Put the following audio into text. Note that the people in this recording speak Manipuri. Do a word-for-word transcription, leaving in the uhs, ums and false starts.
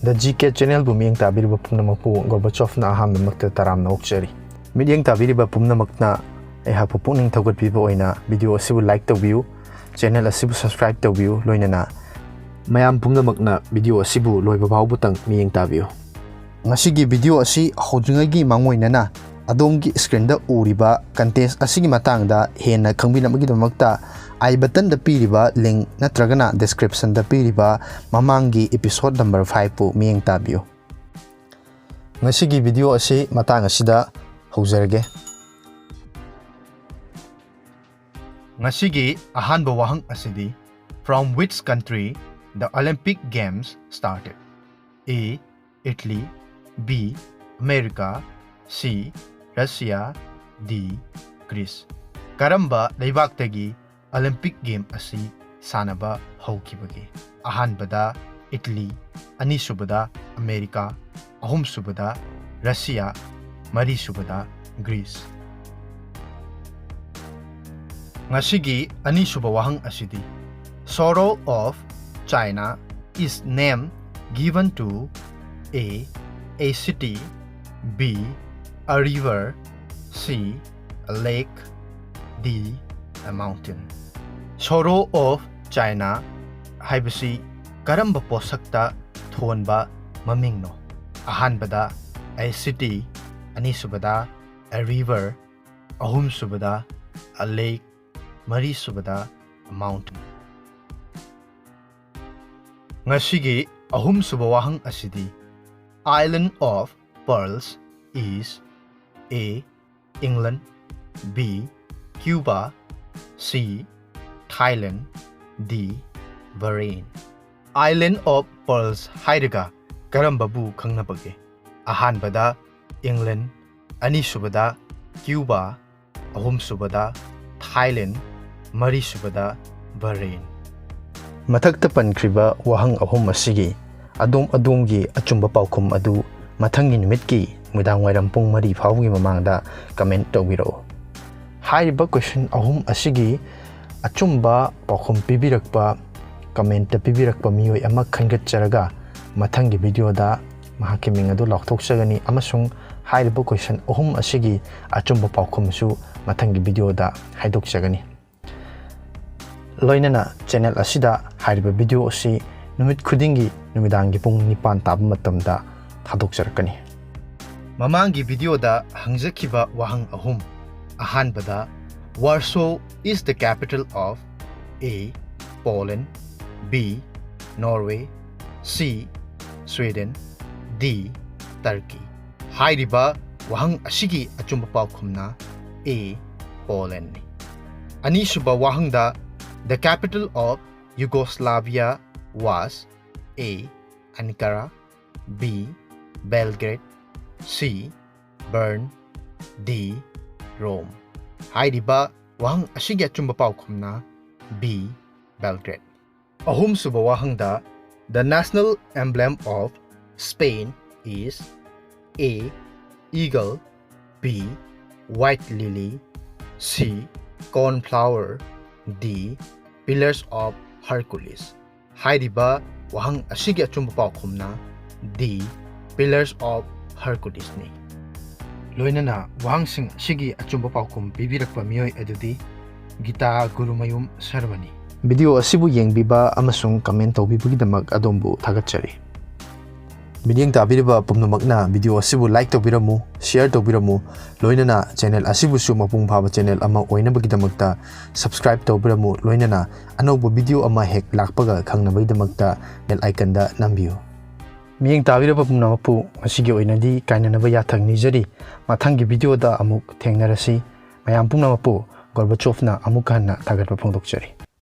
The G K Channelꯕꯨ ꯃꯤꯠꯌꯦꯡ ꯇꯥꯕꯤꯔꯤꯕ ꯄꯨꯝꯅꯃꯛꯄꯨ ꯒꯣꯔꯕꯥꯆꯣꯐꯅ ꯑꯍꯥꯟꯕꯃꯛꯇ ꯇꯔꯥꯝꯅ ꯑꯣꯛꯆꯔꯤ꯫ ꯃꯤꯠꯌꯦꯡ ꯇꯥꯕꯤꯔꯤꯕ ꯄꯨꯝꯅꯃꯛꯅ ꯑꯩꯍꯥꯛꯄꯨ ꯄꯨꯛꯅꯤꯡ ꯊꯧꯒꯠꯄꯤꯕ ꯑꯣꯏꯅ video ꯑꯁꯤꯕꯨ like ꯇꯧꯕꯤꯌꯨ, channel ꯑꯁꯤꯕꯨ subscribe ꯇꯧꯕꯤꯌꯨ, ꯂꯣꯏꯅꯅ ꯃꯌꯥꯝ ꯄꯨꯝꯅꯃꯛꯅ video ꯑꯁꯤꯕꯨ ꯂꯣꯏꯕ ꯐꯥꯎꯕꯇꯪ ꯃꯤꯠꯌꯦꯡ ꯇꯥꯕꯤꯌꯨ꯫ ꯉꯁꯤꯒꯤ video ꯑꯁꯤ ꯍꯧꯗ꯭ꯔꯤꯉꯩꯒꯤ ꯃꯥꯡꯑꯣꯏꯅꯅ ꯑꯗꯣꯝꯒꯤ screenꯗ ꯎꯔꯤꯕ contest ꯑꯁꯤꯒꯤ ꯃꯇꯥꯡꯗ ꯍꯦꯟꯅ ꯈꯪꯕꯤꯅꯕꯒꯤꯗꯃꯛꯇ I buttonꯗ ꯄꯤꯔꯤꯕ link ꯅꯠꯇ꯭ꯔꯒꯅ descriptionꯗ ꯄꯤꯔꯤꯕ ꯃꯃꯥꯡꯒꯤ episode number fiveꯄꯨ ꯃꯤꯠꯌꯦꯡ ꯇꯥꯕꯤꯌꯨ꯫ ꯉꯁꯤꯒꯤ video ꯑꯁꯤ ꯃꯇꯥꯡ ꯑꯁꯤꯗ ꯍꯧꯖꯔꯒꯦ꯫ ꯉꯁꯤꯒꯤ ꯑꯍꯥꯟꯕ ꯋꯥꯍꯪ ꯑꯁꯤꯗꯤ, From which country the Olympic Games started? A, Italy, B, America, C, Russia, D, Greece. ꯀꯔꯝꯕ ꯂꯩꯕꯥꯛꯇꯒꯤ Olympic Game ꯑꯁꯤ ꯁꯥꯟꯅꯕ ꯍꯧꯈꯤꯕꯒꯦ? ꯑꯍꯥꯟꯕꯗ Italy, ꯑꯅꯤꯁꯨꯕꯗ America, ꯑꯍꯨꯝꯁꯨꯕꯗ Russia, ꯃꯔꯤꯁꯨꯕꯗ Greece꯫ ꯉꯁꯤꯒꯤ ꯑꯅꯤꯁꯨꯕ ꯋꯥꯍꯪ ꯑꯁꯤꯗꯤ, Sorrow of China is name given to A, a city, B, a river, C, a lake, D, a mountain. Sorrow of China ꯍꯥꯏꯕꯁꯤ ꯀꯔꯝꯕ ꯄꯣꯠꯁꯛꯇ ꯊꯣꯟꯕ ꯃꯃꯤꯡꯅꯣ? ꯑꯍꯥꯟꯕꯗ a city, ꯑꯅꯤꯁꯨꯕꯗ a river, ꯑꯍꯨꯝꯁꯨꯕꯗ a lake, ꯃꯔꯤꯁꯨꯕꯗ a mountain꯫ ꯉꯁꯤꯒꯤ ꯑꯍꯨꯝꯁꯨꯕ ꯋꯥꯍꯪ ꯑꯁꯤꯗꯤ, Island of Pearls is A, England, B, Cuba, C, Thailand, D, Bahrain. Island of Pearls ꯍꯥꯏꯔꯒ ꯀꯔꯝꯕꯕꯨ ꯈꯪꯅꯕꯒꯦ? ꯑꯍꯥꯟꯕꯗ England, ꯑꯅꯤꯁꯨꯕꯗ Cuba, ꯑꯍꯨꯝꯁꯨꯕꯗ Thailand, ꯃꯔꯤꯁꯨꯕꯗ Bahrain꯫ ꯃꯊꯛꯇ ꯄꯟꯈ꯭ꯔꯤꯕ ꯋꯥꯍꯪ ꯑꯍꯨꯝ ꯑꯁꯤꯒꯤ ꯑꯗꯣꯝ ꯑꯗꯣꯝꯒꯤ ꯑꯆꯨꯝꯕ ꯄꯥꯎꯈꯨꯝ ꯑꯗꯨ ꯃꯊꯪꯒꯤ ꯅꯨꯃꯤꯠꯀꯤ ꯅꯨꯃꯤꯗꯥꯡꯋꯥꯏꯔꯝ ꯄꯨꯡ ꯃꯔꯤ ꯐꯥꯎꯕꯒꯤ ꯃꯃꯥꯡꯗ comment ꯇꯧꯕꯤꯔꯛꯎ꯫ ꯍꯥꯏꯔꯤꯕ question ꯑꯍꯨꯝ ꯑꯁꯤꯒꯤ ꯑꯆꯨꯝꯕ ꯄꯥꯎꯈꯨꯝ ꯄꯤꯕꯤꯔꯛꯄ, commentꯇ ꯄꯤꯕꯤꯔꯛꯄ ꯃꯤꯑꯣꯏ ꯑꯃ ꯈꯟꯒꯠꯆꯔꯒ ꯃꯊꯪꯒꯤ videoꯗ ꯃꯍꯥꯛꯀꯤ ꯃꯤꯡ ꯑꯗꯨ ꯂꯥꯎꯊꯣꯛꯆꯒꯅꯤ ꯑꯃꯁꯨꯡ ꯍꯥꯏꯔꯤꯕ question ꯑꯍꯨꯝ ꯑꯁꯤꯒꯤ ꯑꯆꯨꯝꯕ ꯄꯥꯎꯈꯨꯝꯁꯨ ꯃꯊꯪꯒꯤ videoꯗ ꯍꯥꯏꯗꯣꯛꯆꯒꯅꯤ꯫ ꯂꯣꯏꯅꯅ channel ꯑꯁꯤꯗ ꯍꯥꯏꯔꯤꯕ video ꯑꯁꯤ ꯅꯨꯃꯤꯠ ꯈꯨꯗꯤꯡꯒꯤ ꯅꯨꯃꯤꯗꯥꯡꯒꯤ ꯄꯨꯡ ꯅꯤꯄꯥꯟ ꯇꯥꯕ ꯃꯇꯝꯗ ꯊꯥꯗꯣꯛꯆꯔꯛꯀꯅꯤ꯫ ꯃꯃꯥꯡꯒꯤ videoꯗ ꯍꯪꯖꯈꯤꯕ ꯋꯥꯍꯪ ꯑꯍꯨꯝ꯫ ꯑꯍꯥꯟꯕꯗ, Warsaw is the capital of A, Poland, B, Norway, C, Sweden, D, Turkey꯫ ꯍꯥꯏꯔꯤꯕ ꯋꯥꯍꯪ ꯑꯁꯤꯒꯤ ꯑꯆꯨꯝꯕ ꯄꯥꯎꯈꯨꯝꯅ A, Polandꯅꯤ꯫ ꯑꯅꯤꯁꯨꯕ ꯋꯥꯍꯪꯗ, The capital of Yugoslavia was A, Ankara, B, Belgrade, C, Bern, D, Rome꯫ ꯍꯥꯏꯔꯤꯕ ꯋꯥꯍꯪ ꯑꯁꯤꯒꯤ ꯑꯆꯨꯝꯕ ꯄꯥꯎꯈꯨꯝꯅ B, Belgrade꯫ ꯑꯍꯨꯝꯁꯨꯕ ꯋꯥꯍꯪꯗ, The national emblem of Spain is A, eagle, B, white lily, C, cornflower, D, pillars of Hercules꯫ ꯍꯥꯏꯔꯤꯕ ꯋꯥꯍꯪ ꯑꯁꯤꯒꯤ ꯑꯆꯨꯝꯕ ꯄꯥꯎꯈꯨꯝꯅ D, pillars of Herculesꯅꯤ꯫ ꯂꯣꯏꯅꯅ ꯋꯥꯍꯪꯁꯤꯡ ꯑꯁꯤꯒꯤ ꯑꯆꯨꯝꯕ ꯄꯥꯎꯈꯨꯝ ꯄꯤꯕꯤꯔꯛꯄ ꯃꯤꯑꯣꯏ ꯑꯗꯨꯗꯤ ꯒꯤꯇꯥ ꯒꯨꯔꯨꯃꯌꯨꯝ ꯁꯔꯃꯅꯤ꯫ Video ꯑꯁꯤꯕꯨ ꯌꯦꯡꯕꯤꯕ ꯑꯃꯁꯨꯡ comment ꯇꯧꯕꯤꯕꯒꯤꯗꯃꯛ ꯑꯗꯣꯝꯕꯨ ꯊꯥꯒꯠꯆꯔꯤ꯫ ꯃꯤꯠꯌꯦꯡ ꯇꯥꯕꯤꯔꯤꯕ ꯄꯨꯝꯅꯃꯛꯅ video ꯑꯁꯤꯕꯨ like ꯇꯧꯕꯤꯔꯝꯃꯨ, share ꯇꯧꯕꯤꯔꯝꯃꯨ, ꯂꯣꯏꯅꯅ channel ꯑꯁꯤꯕꯨꯁꯨ ꯃꯄꯨꯡ ꯐꯥꯕ channel ꯑꯃ ꯑꯣꯏꯅꯕꯒꯤꯗꯃꯛꯇ subscribe ꯇꯧꯕꯤꯔꯝꯃꯨ, ꯂꯣꯏꯅꯅ ꯑꯅꯧꯕ video ꯑꯃ ꯍꯦꯛ ꯂꯥꯛꯄꯒ ꯈꯪꯅꯕꯒꯤꯗꯃꯛꯇ bell iconꯗ ꯅꯝꯕꯤꯌꯨ꯫ ꯃꯤꯠꯌꯦꯡ ꯇꯥꯕꯤꯔꯕ ꯄꯨꯝꯅꯃꯛꯄꯨ ꯉꯁꯤꯒꯤ ꯑꯣꯏꯅꯗꯤ ꯀꯥꯏꯅꯅꯕ ꯌꯥꯊꯪ ꯅꯤꯖꯔꯤ꯫ ꯃꯊꯪꯒꯤ videoꯗ ꯑꯃꯨꯛ ꯊꯦꯡꯅꯔꯁꯤ꯫ ꯃꯌꯥꯝ ꯄꯨꯝꯅꯃꯛꯄꯨ ꯒꯣꯔꯕꯥꯆꯣꯚꯅ ꯑꯃꯨꯛ ꯍꯟꯅ ꯊꯥꯒꯠꯄ ꯐꯣꯡꯗꯣꯛꯆꯔꯤ꯫